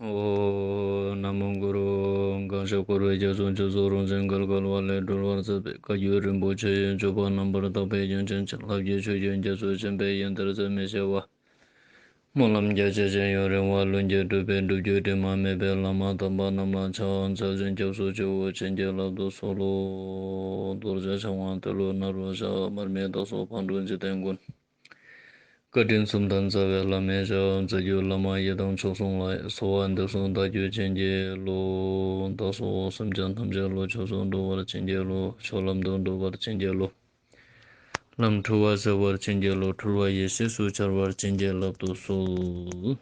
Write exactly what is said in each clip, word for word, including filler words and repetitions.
ཨོཾ། ན་མོ་གུ་རུ། གང་ཞིག་འཁོར་བའི་རྒྱ་མཚོ་ཆུ་སོགས་རང་བཞིན་གལ་གལ་བ་ལས་སྒྲོལ་བར་མཛད་པའི་བཀའ་བརྒྱུད་རིན་པོ་ཆེ་ཡི་སྤྱོད་པ་རྣམ་པར་དག་པའི་རྒྱན་ཅན་བྱིན་རླབས་ཀྱི་ཆུ་རྒྱུན་རྒྱ་མཚོ་ཆེན་པོའི་ཡོན་ཏན་ཟད་མི་ཤེས་པ། སྨོན་ལམ་རྒྱ་ཆེ་ཞིང་ཡུན་རིང་བ་ལྷུན་གྱིས་གྲུབ་པའི་སྒྲུབ་བརྒྱུད་དྲི་མ་མེད་པའི་བླ་མ་དམ་པ་རྣམས་ལ་ཕྱག་འཚལ་ཞིང་སྐྱབས་སུ་མཆིའོ། བྱིན་གྱིས་བརླབ་ཏུ་གསོལ་ལོ། རྡོ་རྗེ་འཆང་དབང་ཏེ་ལོ་ནཱ་རོ་ཞབས། མར་མི་དྭགས་པོ་ཕག་གྲུ་འཇིག་རྟེན་མགོན། བཀའ་དྲིན་གསུམ་ལྡན་རྩ་བའི་བླ་མའི་ཞབས། རྩ་བརྒྱུད་བླ་མ་ཡི་དམ་མཆོག་གསུམ་ལ། གསོལ་བ་འདེབས་སོ་བདག་རྒྱུད་བྱིན་གྱིས་རློབས། བདག་སོགས་སེམས་ཅན་ཐམས་ཅད་བློ་ཆོས་སུ་འགྲོ་བར་བྱིན་གྱིས་རློབས། ཆོས་ལམ་དུ་འགྲོ་བར་བྱིན་གྱིས་རློབས། ལམ་འཁྲུལ་བ་སེལ་བར་བྱིན་གྱིས་རློབས། འཁྲུལ་བ་ཡེ་ཤེས་སུ་འཆར་བར་བྱིན་གྱིས་བརླབ་ཏུ་གསོལ།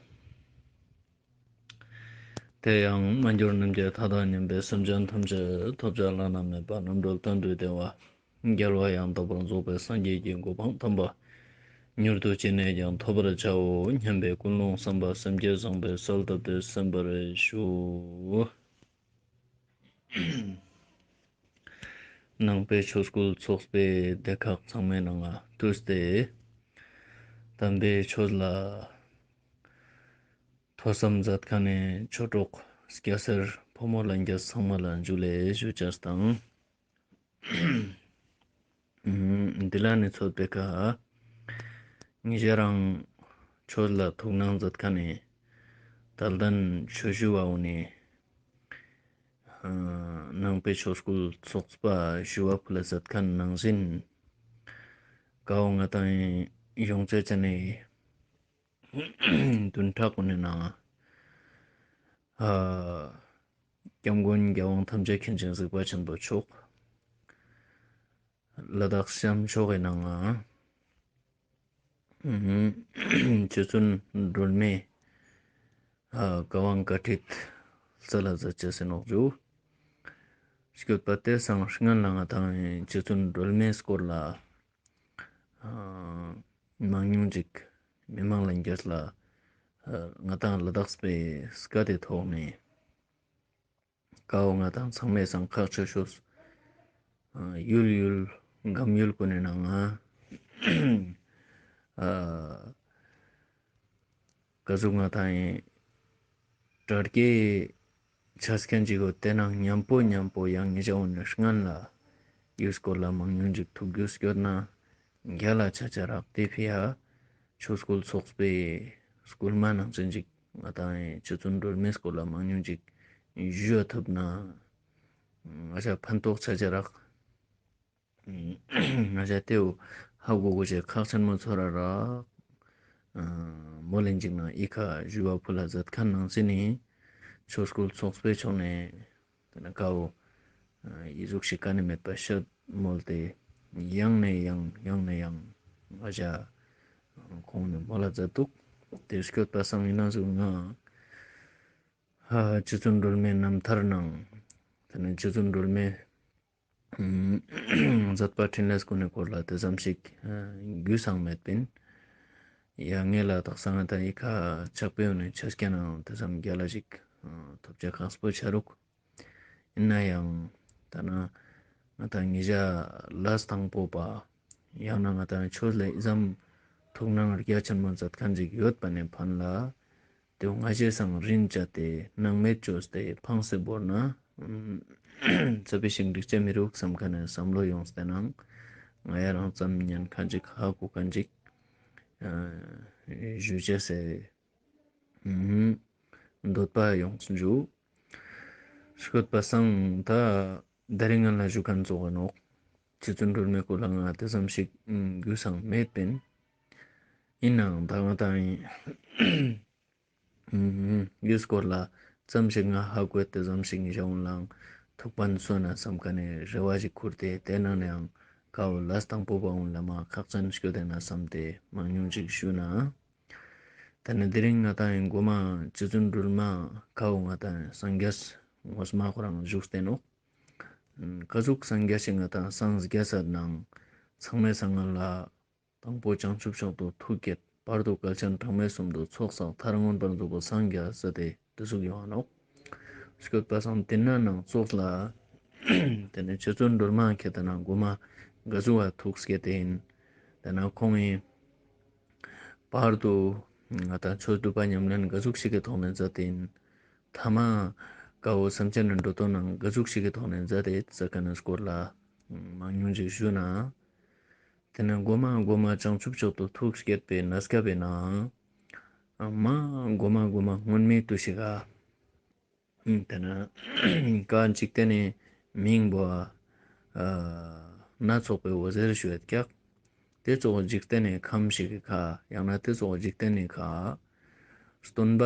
དེ་ཡང་མ་གྱུར་ནམ་མཁའི་མཐའ་དང་མཉམ་པའི་སེམས་ཅན་ཐམས་ཅད་ཐོབ་བྱ་བླ་ན་མེད་པ་རྣམ་གྲོལ་གཏན་དུ་བདེ་བ། རྒྱལ་བ་ཡང་དག་པར་རྫོགས་པའི་སངས་རྒྱས་ཀྱི་གོ་འཕང་དམ་པ། མྱུར་དུ་ཅི་ནས་ཀྱང་ཐོབ་པར་བྱའོ་སྙམ་པའི་ཀུན་སློང་བསམ་པ་སེམས་བསྐྱེད་བཟང་པོས་གསལ་བཏབ་སྟེ་གསན་པར་ཞུ། ནང་པའི་ཆོས་སྐུལ་ཚོགས་པའི་སྡེ་ཁག་ཚང་མའི་ནང་ང་ཐུགས་ཏེ། དམ་པའི་ཆོས་ལ་ཐོས་བསམ་མཛད་མཁན་ནི་ཆོས་གྲོགས་སྐྱ་སེར་ཕོ་མོ་ལྷན་རྒྱས་ཚང་མ་ལ་ཇུ་ལེ་ཞུ་ཅེས་དང་། འདི་ལ་ནི་ཚོད་པའི་ཁ། ཉེ་ཞ་རང་ཆོས་ལ་ཐུགས་སྣང་མཛད་མཁན་ནི་དད་ལྡན་ཆོས་ཞུ་བ་འོ་ནི། ནང་པའི་ཆོས་སྐུལ་ཚོགས་པ་ཞུ་བ་ཕུལ་ལ་མཛད་མཁན་ནང་བཞིན། ཀའོ་ང་དང་ཡོངས་ཆེ་ཆ་ནི་བདུན་ཕྲག་གུན་ནི་ནང་ཨ་སྐྱབས་མགོན་རྒྱལ་དབང་ཐམས་ཅད་མཁྱེན་ཅིང་གཟིགས་པ་ཆེན་པོ་མཆོག་ལ་དྭགས་ཤམ་ཕྱོགས་ཀྱི་ནང་ང་རྗེ་བཙུན་སྒྲོལ་མའི་ཨ་བཀའ་དབང་བཀའ་ཁྲིད་སྩལ་ལ་མཛད་ཅེས་ཟེར་ནོག་ཞུ། སྐྱོད་པ་དེ་སང་སྔན་ལ་ང་དང་རྗེ་བཙུན་སྒྲོལ་མའི་སྐོར་ལ་ཨ་མང་ཉུང་ཅིག་མི་མང་ལྷན་རྒྱས་ལ་ཨ་ང་དང་ལ་དྭགས་པའི་སྐད་དི་ཐོག་ནེ་ཀའོ་ང་དང་ཚང་མའི་སང་ཁག་ཆེ་ཤོས་ཨ་ཡུལ་ཡུལ་གམ་ཡུལ་གུན་ནི་ནང་ང་ཨ་ག་ཟུག་ང་དང་ཡིན་དྲ་རྒྱའི་ཆ་རྐྱེན་ཅིག་གོ་དེ་ནང་མཉམ་པོ་མཉམ་པོ་ཡང་ཉེ་ཞ་འོ་ནི་སྔན་ལ་ཡུལ་སྐོར་ལ་མང་ཉུང་ཅིག་ཐུགས་རྒྱུས་སྐྱོད་ན་རྒྱལ་ལ་ཆ་ཆ་རག་དེ་ཕི་ཡ་ཆོས་སྐུལ་ཚོགས་པའི་སྐུལ་མ་ནང་བཞིན་ཅིག་ང་དང་རྗེ་བཙུན་སྒྲོལ་མའི་སྐོར་ལ་མང་ཉུང་ཅིག་ཞུ་ཡ་ཐུབ་ན་ང་ཞ་ཕན་ཐོགས་ཆ་ཆ་རག་ང་ཞ་དེའུ་ཧ་གོ་གོ་ཅེས་ཁག་ཆེན་མོ་ཚོར་ར་རག་མོ་ལན་ཅིག་ནང་ཨི་ཁ་ཞུ་བ་ཕུལ་ལ་མཛད་མཁན་ནང་བཞིན་ནི་ཆོས་སྐུལ་ཚོགས་པའི་ཕྱོགས་ནེ་དེ་ནེ་ཀའོ་ཨི་ཟུག་ཞིག་ག་ནེ་མེད་པ་ཤད་མོལ་ཏེ་ཡང་ནེ་ཡང་ཡང་ནེ་ཡང་ང་ཞ་ཁོང་ནེ་མོལ་ལ་མཛད་འདུག་དེ་སྐྱོད་པ་སང་ཡིན་ན་ཟུག་ང་ཨ་རྗེ་བཙུན་སྒྲོལ་མའི་རྣམ་ཐར་ནང་དེ་ནེ་རྗེ་བཙུན་སྒྲོལ་མའི་མཛད་པ་འཕྲིན་ལས་གུན་ནི་སྐོར་ལ་དེ་ཙམ་ཞིག་རྒྱུས་སང་མེད་པིན། ཡང་ངེ་ལ་དག་ས་ང་དང་ཨི་ཁ་ཕྱག་དཔེ་འོ་ནི་ཆ་རྐྱེན་ནང་དེ་ཙམ་རྒྱལ་ལ་ཞིག་ཐོབ་ཆ་ཁག་པོ་ཆ་རུག་ཡིན་ན་ཡང་ད་ན་ང་དང་ཉེ་ཞ་ལས་དང་པོ་པ་ཡང་ན་ང་དང་ཆོས་ལ་ཨི་ཙམ་ཐུགས་སྣང་རྒྱ་ཆེན་མོ་མཛད་མཁན་ཅིག་ཡོད་པ་ནེ་ཕན་ལ། དེ་ང་ཞའི་སང་རིན་བཅད་དེ་སྣང་མེད་བཅོས་ཏེ་ཕངས་སེ་བོར་ན་ཙ་པིག་ཞིག་འགྲིག་ཆ་མི་རུག་བསམ་མཁན་ནི་བསམ་བློ་ཡོངས་ཏེ་ནང་ང་ཡ་རང་ཙམ་ཉན་མཁན་ཅིག་ཧ་གོ་མཁན་ཅིག་ཞུ་ཅེས་སི་འདོད་པ་ཡོངས་འཇུ། སྐྱོད་པ་སང་ད་དེ་རིང་ང་ལ་ཞུ་མཁན་ཙོགས་ཨིན་ནོག་རྗེ་བཙུན་སྒྲོལ་མའི་སྐོར་ལ་ང་དེ་ཙམ་ཞིག་རྒྱུས་སང་མེད་པིན། ཡིན་ནའང་ད་ང་དང་ཡིན། ཡུལ་སྐོར་ལ་ཙམ་ཞིག་ང་ཧ་གོ་དེ་ཙམ་ཞིག་ཞུ་ལང་ཐུགས་ཕན་སོན་ན་བསམ་མཁན་ནི་རེ་བ་ཞིག་ཁུར་ཏེ་དེ་ནང་ནེ་ཡང་ཀའོ་ལས་དང་པོ་པ་འོ་ལ་མ་ཁག་ཅན་སྐྱོད་དེ་ན་བསམ་སྟེ་མང་ཉུང་ཅིག་ཞུ་ན། ད་ནི་དེ་རིང་ང་དང་ཡིན་གོ་མ་རྗེ་བཙུན་སྒྲོལ་མ་ཀའོ་ང་དང་སངས་རྒྱས་ངོ་མ་ཁོ་རང་བཞུགས་ཏེ་ནོག་ཀ་ཟུག་སངས་རྒྱས་ཤིག་ང་དང་སངས་རྒྱས་ས་ནང་ཚང་མའི་སང་ང་ལ་དང་པོ་བྱང་ཆུབ་མཆོག་ཏུ་ཐུགས་བསྐྱེད། བར་དུ་བསྐལ་ཆེན་གྲངས་མེད་གསུམ་དུ་ཚོགས་བསགས། མཐར་མངོན་པར་རྫོགས་པར་སངས་རྒྱས་ཟེར་ཏེ་དེ་ཟུག་ཡོང་ང་ནོག་སྐྱོད་པ་སང་དེ་ན་ནང་ཚོགས་ལ་དེ་ནེ་རྗེ་བཙུན་སྒྲོལ་མ་ཁྱེད་དེ་ན་གོ་མ་ག་ཟུག་བ་ཐུགས་བསྐྱེད་དེ་ཡིན། དེ་ན་ཁོང་ངི་བར་དུ་ང་དང་ཆོས་སྒྲུབ་པ་ཉམས་ལེན་ག་ཟུག་ཞིག་གི་ཐོག་ནེ་མཛད་དེ་ཡིན། ཐ་མ་ཀ་བོ་སེམས་ཅན་ནི་འགྲོ་དོན་ནང་ག་ཟུག་ཞིག་གི་ཐོག་ནས་མཛད་དེ་ཡོད་ས་ཀ་ནི་སྐོར་ལ་མང་ཉུང་ཞིག་ཞུ་ན། དེ་ནས་གོ་མ་གོ་མ་བྱང་ཆུབ་མཆོག་ཏུ་ཐུགས་བསྐྱེད་པའི་གནས་སྐབས་པའི་ནང་མ་གོ་མ་གོ་མ་སྔོན་མའི་དུས་ཤིག་ག་དེ་ན་ཀ་འཇིག་རྟེན་ནི་མིང་བོ་ཨ་སྣ་ཚོགས་པའི་འོད་ཟེར་ཞུ་ཡོད་ཀྱག་དེ་ཙོགས་འཇིག་རྟེན་ནི་ཁམས་ཤིག་གི་ཁ་ཡང་ན་དེ་ཙོགས་འཇིག་རྟེན་ནི་ཁ་སྟོན་པ་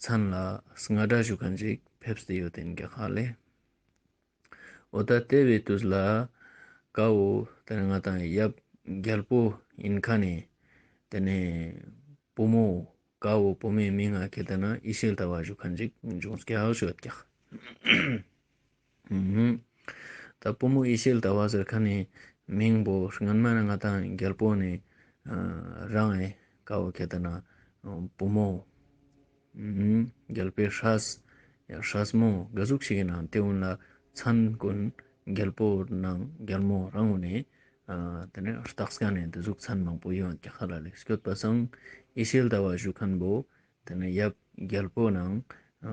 མཚན་ལ་སྔ་དྲགས་ཞུ་མཁན་ཅིག་ཕེབས་ཏེ་ཡོད་དེ་ཀྱག་ཧ་ལེ། འོ་ད་དེ་བའི་དུས་ལ་ཀ་བོ་དེ་ནི་ང་དང་ཡབ་རྒྱལ་པོ་ཡིན་མཁན་ནི་དེ་ནི་བུ་མོ་ཀ་བོ་བུ་མོའི་མིང་ང་ཁེ་ཏེ་ན་ཡེ་ཤེས་ཟླ་བ་ཞུ་མཁན་ཅིག་བྱུང་ཀྱག་ཞུ་ཡོད་ཀྱག་ཨུམ། ད་བུ་མོ་ཡེ་ཤེས་ཟླ་བ་ཟེར་མཁན་ནི་མིང་བོ་སྔན་མ་ནི་ང་དང་རྒྱལ་པོ་ནི་ཨ་རང་ཨེ་ཀ་བོ་ཁེ་ཏེ་ན་བུ་མོ་ཨུམ་རྒྱལ་པོའི་སྲས་སྲས་མོ་ག་ཟུག་ཞིག་ཡིན་ནའང་དེ་གུན་ལ་མཚན་གུན་རྒྱལ་པོ་ནང་རྒྱལ་མོ་རང་གུན་ནི་ཨ་དེ་ནི་རྟགས་ཀ་ནི་དེ་ཟུག་མཚན་མང་པོ་ཡོད་ཀྱག་ཧ་ལ་ལེ། སྐྱོད་པ་སང་ཡེ་ཤེས་ཟླ་བ་ཞུ་མཁན་བོ་དེ་ནི་ཡབ་རྒྱལ་པོ་ནང་ཨ་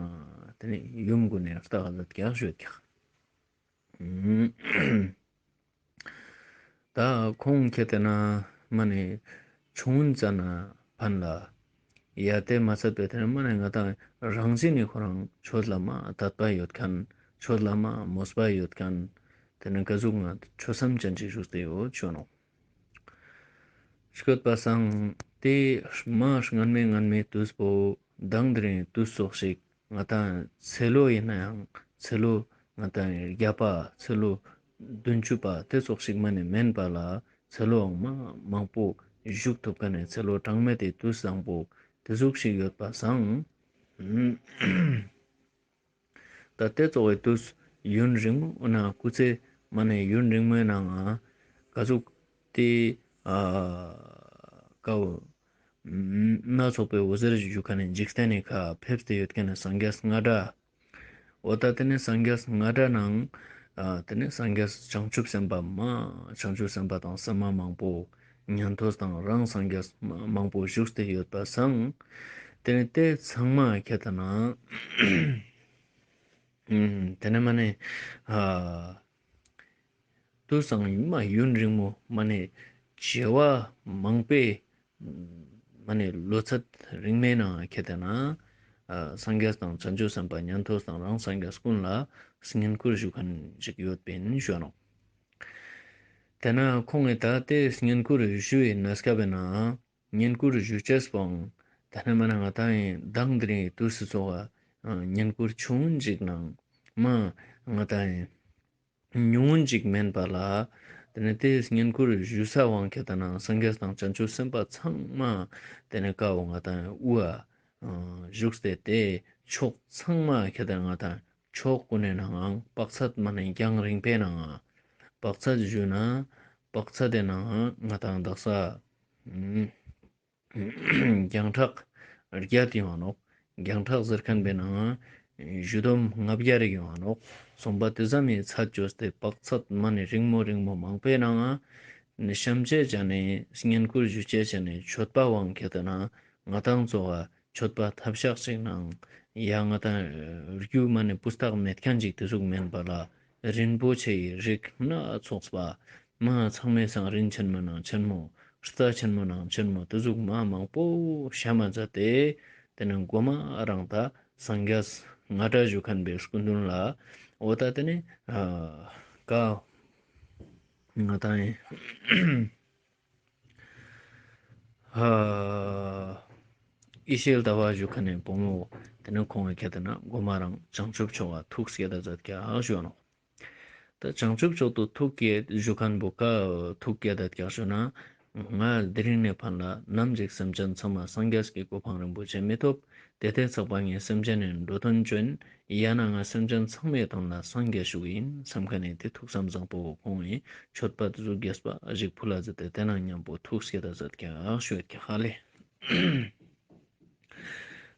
དེ་ནི་ཡུམ་གུན་ནི་རྟགས་ཟེར་ཀྱག་ཞུ་ཡོད་ཀྱག་ད་ཁོང་ཁེ་ཏེ་ན་མ་ནེ་ཆུང་ཙ་ན་ཕན་ལ་ཡ་དེ་མ་ཚད་པའི་དེ་ནི་མ་ནེ་ང་དང་རང་བཞིན་ནི་ཁོ་རང་ཆོས་ལ་མ་དད་པ་ཡོད་མཁན་ཆོས་ལ་མ་མོས་པ་ཡོད་མཁན་དེ་ནི་ག་ཟུག་ང་ཆོས་སེམས་ཅན་ཅིག་བཞུགས་ཏེ་ཡོད་ཆོ་ནོག་སྐྱོད་པ་སང་དེ་མ་སྔན་མའི་སྔན་མའི་དུས་པོ་མདང་དེ་རིང་དུས་ཙོགས་ཤིག་ང་དང་ཚེ་ལོ་ཡིན་ནའང་ཚེ་ལོ་ང་དང་བརྒྱ་པ་ཚེ་ལོ་བདུན་ཅུ་པ་དེ་ཙོགས་ཤིག་མ་ནེ་མེན་པ་ལ་ཚེ་ལོའང་མ་མང་པོ་བཞུགས་ཐུབ་མཁན་ནི་ཚེ་ལོ་གྲངས་མེད་དེ་དུས་བཟང་པོ་དེ་ཟུག་ཞིག་ཡོད་པ་སང་ད་དེ་ཙོགས་སི་དུས་ཡུན་རིང་མོ་ན་སྐུ་ཚེ་མ་ནེ་ཡུན་རིང་མོའི་ནང་ང་ག་ཟུག་དེ་ཨ་ཀ་བོ་སྣ་ཚོགས་པའི་འོད་ཟེར་ཞུ་མཁན་ནི་འཇིག་རྟེན་ནི་ཁ་ཕེབས་ཏེ་ཡོད་མཁན་ནི་སངས་རྒྱས་སྔ་དྲགས། འོ་ད་དེ་ནི་སངས་རྒྱས་སྔ་དྲགས་ནང་ཨ་དེ་ནི་སངས་རྒྱས་བྱང་ཆུབ་སེམས་དཔའ་མ་བྱང་ཆུབ་སེམས་དཔའ་དང་སེམས་མ་མང་པོ་ཉན་ཐོས་དང་རང་སངས་རྒྱས་མ་མང་པོ་བཞུགས་ཏེ་ཡོད་པ་སང་དེ་ནི་དེ་ཚང་མ་ཁེ་ཏེ་ན་ཨུམ་དེ་ནི་མ་ནེ་ཨ་དུས་སང་མ་ཡུན་རིང་མོ་མ་ནེ་བྱེ་བ་མང་པོའི་མ་ནེ་ལོ་ཚད་རིང་མོའི་ནང་ཁེ་ཏེ་ན་ཨ་སངས་རྒྱས་དང་བྱང་ཆུབ་སེམས་དཔའ་ཉན་ཐོས་དང་རང་སངས་རྒྱས་ཀུན་ལ་བསྙེན་བཀུར་ཞུ་མཁན་ཞིག་ཡོད་པིན་ཞུ་ནོག་དེ་ན་ཁོང་གི་ད་དེ་བསྙེན་བཀུར་ཞུ་བའི་གནས་སྐབས་ན་བསྙེན་བཀུར་ཞུ་ཅེས་པོའང་ད་ནི་མ་ནེ་ང་དང་ཡིན་མདང་དེ་རིང་དུས་སུ་ཚོགས་ཨ་བསྙེན་བཀུར་ཆུང་ངུན་ཅིག་ནང་མ་ང་དང་ཡིན་ཉུང་ངུན་ཅིག་མེན་པ་ལ། དེ་ནི་དེ་བསྙེན་བཀུར་ཞུ་ས་དབང་ཁེ་ཏེ་ན་སངས་རྒྱས་དང་བྱང་ཆུབ་སེམས་དཔའ་ཚང་མ་དེ་ནི་ཀ་བོ་ང་དང་དབུ་ཨ་བཞུགས་ཏེ་དེ་ཕྱོགས་ཚང་མ་ཁེ་ཏེ་ན་ང་དང་ཕྱོགས་ཀུན་ནི་ནང་དཔག་ཚད་མ་ནེ་རྒྱང་རིང་པོའི་ནང་དཔག་ཚད་ཞུ་ན་དཔག་ཚད་དེ་ནང་ང་དང་དག་ས་རྒྱང་གྲགས་བརྒྱད་ཡོང་ནོག་རྒྱང་གྲགས་ཟེར་མཁན་པའི་ནང་གཞུ་འདོམ་ལྔ་བརྒྱ་རེ་ཡོང་ནོག་གསུམ་པ་དེ་ཙམ་མི་ཚད་བཅོས་ཏེ་དཔག་ཚད་མ་ནེ་རིང་མོ་རིང་མོ་མང་པོའི་ནང་ནི་བཤམས་ཅེས་ཅན་ནི་བསྙེན་བཀུར་ཞུ་ཅེས་ཅན་ནི་མཆོད་པ་དབང་ཁེ་ཏེ་ན་ང་དང་ཚོ་བ་མཆོད་པ་ཐབས་ཤག་ཅིག་ནང་ཡ་ང་དང་རྒྱུ་མ་ནེ་སྤུས་དག་མེད་མཁན་ཅིག་དེ་ཟུག་མེན་པ་ལ་རིན་པོ་ཆེ་ཡི་རིགས་སྣ་ཚོགས་པ་མ་ཚང་མའི་སང་རིན་ཆེན་མོ་ནང་ཆེན་མོ་རྩ་ཆེན་མོ་ནང་ཆེན་མོ་དེ་ཟུག་མ་མང་པོ་བཤམས་མཛད་དེ་དེ་ནི་གོ་མ་རང་ད་སངས་རྒྱས་སྔ་དྲགས་ཞུ་མཁན་པའི་སྐུ་མདུན་ལ་འོ་ད་དེ་ནི་ཀ་ང་དང་ཡིན། ཡེ་ཤེས་ཟླ་བ་ཞུ་མཁན་ནི་བུ་མོ་དེ་ནི་ཁོང་གི་ཁེ་ཏེ་ན་གོ་མ་རང་བྱང་ཆུབ་མཆོག་ག་ཐུགས་བསྐྱེད་ད་མཛད་ཀྱག་ཞུ་ནོག་ད་བྱང་ཆུབ་མཆོག་ཏུ་ཐུགས་བསྐྱེད་ཞུ་མཁན་བོ་ཀ་ཐུགས་བསྐྱེད་ད་མཛད་ཀྱག་ཞུ་ན། ང་དེ་རིང་ནེ་ཕན་ལ་ནམ་ཞིག་སེམས་ཅན་ཚང་མ་སངས་རྒྱས་ཀྱི་གོ་འཕང་རིན་པོ་ཆེ་མི་ཐོབ། དེ་ལྟའི་ཚེ་བ་ངས་སེམས་ཅན་ནི་འགྲོ་དོན་བཅོ་ཡིན། ཡང་ན་ང་སེམས་ཅན་ཚང་མའི་དོན་ལ་སངས་རྒྱས་ཞུ་གི་ཡིན་བསམ་མཁན་ནི་དེ་ཐུགས་བསམ་བཟང་པོ་ཁོང་ངི་མཆོད་པ་དེ་ཟུག་རྒྱས་པ་ཞིག་ཕུལ་ལ་མཛད་དེ་དེ་ནང་མཉམ་པོ་ཐུགས་བསྐྱེད་ད་མཛད་ཀྱག་ཞུ་ཡོད་ཀྱག་ཧ་ལེ།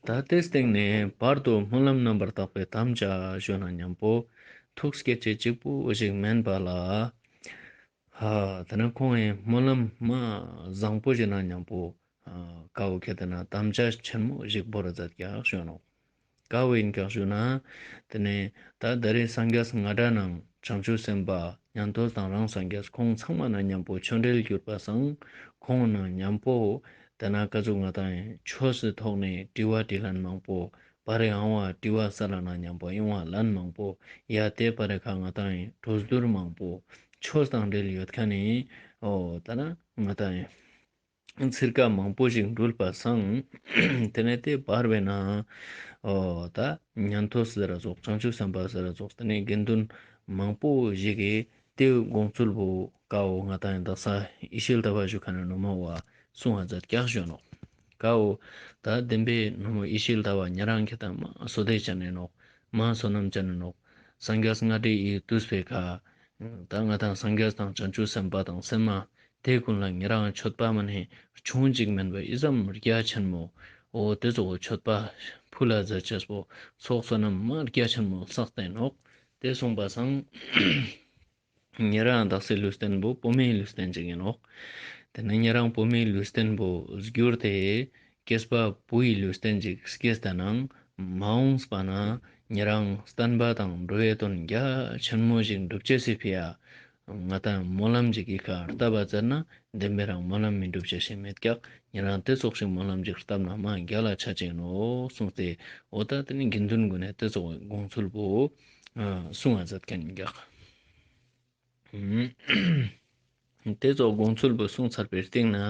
ད་དེའི་སྟེང་ནེ་བར་དུ་སྨོན་ལམ་རྣམ་པར་དག་པའི་དམ་བཅའ་ཞུ་ན་མཉམ་པོ་ཐུགས་བསྐྱེད་ཅེས་གཅིག་པུ་ཞིག་མེན་པ་ལ། ཧ་དེ་ན་ཁོང་ངི་སྨོན་ལམ་མ་བཟང་པོ་ཞིག་ན་མཉམ་པོ་ཀ་བོ་ཁེ་ཏེ་ན་དམ་བཅའ་ཆེན་མོ་ཞིག་བོར་མཛད་ཀྱག་ཞུ་ནོག་ཀ་བོ་ཨིན་ཀྱག་ཞུ་ན། ཏེ་ནེ་ད་ད་རེས་སངས་རྒྱས་ང་འདྲ་ནང་བྱང་ཆུབ་སེམས་དཔའ་ཉན་ཐོས་དང་རང་སངས་རྒྱས་ཁོང་ཚང་མ་ན་ཉམ་པོ་ཆོས་འབྲེལ་གྱུར་པ་སང་ཁོང་ན་ཉམ་པོ་ཏེ་ན་ཀ་ཟུག་ང་དང་ཆོས་སི་ཐོག་ནེ་དྲི་བ་དྲི་ལན་མང་པོ་པ་རེ་ཨང་བ་དྲི་བ་ས་ལ་ན་ཉམ་པོ་ཨིན་བ་ལན་མང་པོ་ཡ་ཏེ་པ་རེ་ཁ་ང་དང་གྲོས་བསྡུར་མང་པོ་ཆོས་དང་འབྲེལ་ཡོད་ཁན་ནི་འོ་ད་ན་ང་དང་ཚིར་ཀ་མང་པོ་ཞིག་འགྲུལ་པ་སང་ཏེ་ནེ་ཏེ་བར་བའི་ན་འོ་ད་ཉན་ཐོས་ཟེར་ར་ཙོགས་བྱང་ཆུབ་སེམས་དཔའ་ཟེར་ར་ཙོགས་ཏེ་ནེ་དགེ་འདུན་མང་པོ་ཞིག་གི་ཏེ་དགོངས་ཚུལ་བོ་ཀ་བོ་ང་དང་ཡང་དག་ས་ཡེ་ཤེས་ཟླ་བ་ཞུ་ཁན་ནི་ནུ་མོ་བ་གསུང་བ་མཛད་ཀྱག་ཞུ་ནོག། ཀ་བོ་ད་བདེན་པའི་ནུ་མོ་ཡེ་ཤེས་ཟླ་བ་ཉེ་རང་ཁྱེད་དང་མ་བསོད་བདེ་ཅན་ནི་ནོག། མ་བསོད་ནམས་ཅན་ནི་ནོག། སངས་རྒྱས་ལྔ་སྡེ་ཡི་དུས་པའི་ཁ་ད་ང་དང་སངས་རྒྱས་དང་བྱང་ཆུབ་སེམས་དཔའ་དང་སེམས་མ་ཏེ་ཀུན་ལ་ཉེ་རང་མཆོད་པ་མ་ནེ་ཆུང་ཅིག་མེན་པ་ཨི་ཙམ་རྒྱ་ཆེན་མོ། འོ་ཏེ་ཙོགས་མཆོད་པ་ཕུལ་ལ་མཛད་ཅེས་པོ་ཚོགས་བསོད་ནམས་མ་རྒྱ་ཆེན་མོ་བསགས་ཏེ་ནོག། ཏེ་གསུངས་པ་སང་ཉེ་རང་དག་སའི་ལུས་རྟེན་བོ་བུ་མོའི་ལུས་རྟེན་ཅིག་ཨིན་ནོག། ཏེ་ནེ་ཉེ་རང་བུ་མོའི་ལུས་རྟེན་བོ་གྱུར་ཏེ་སྐྱེས་པ་བུའི་ལུས་རྟེན་ཅིག་སྐྱེས་ཏེ་ནང་མ་འོངས་པ་ན་ཉེ་རང་བསྟན་པ་དང་འགྲོ་བའི་དོན་རྒྱ་ཆེན་མོ་ཞིག་འགྲུབ་ཅེས་སི་ཕི་ཡ་ང་དང་སྨོན་ལམ་ཅིག་གི་ཁ་བཏབ་པ་ཟེར་ན་བདེན་པའི་རང་སྨོན་ལམ་མི་འགྲུབ་ཅེས་ཤིག་མེད་ཀྱག། ཉེ་རང་ཏེ་ཙོགས་ཤིག་སྨོན་ལམ་ཅིག་བཏབ་ན་མ་རྒྱལ་ལ་ཆ་ཅེས་ནོག་གསུངས་ཏེ་འོ་ད་ཏེ་ནེ་དགེ་འདུན་ཀུན་ནེ་ཏེ་ཙོགས་དགོངས་ཚུལ་བོ་གསུང་བ་མཛད་ཁན་ཨིན་ཀྱག། ཏེ་ཙོགས་དགོངས་ཚུལ་བོ་གསུངས་ཚར་བའི་སྟིང་ནེ་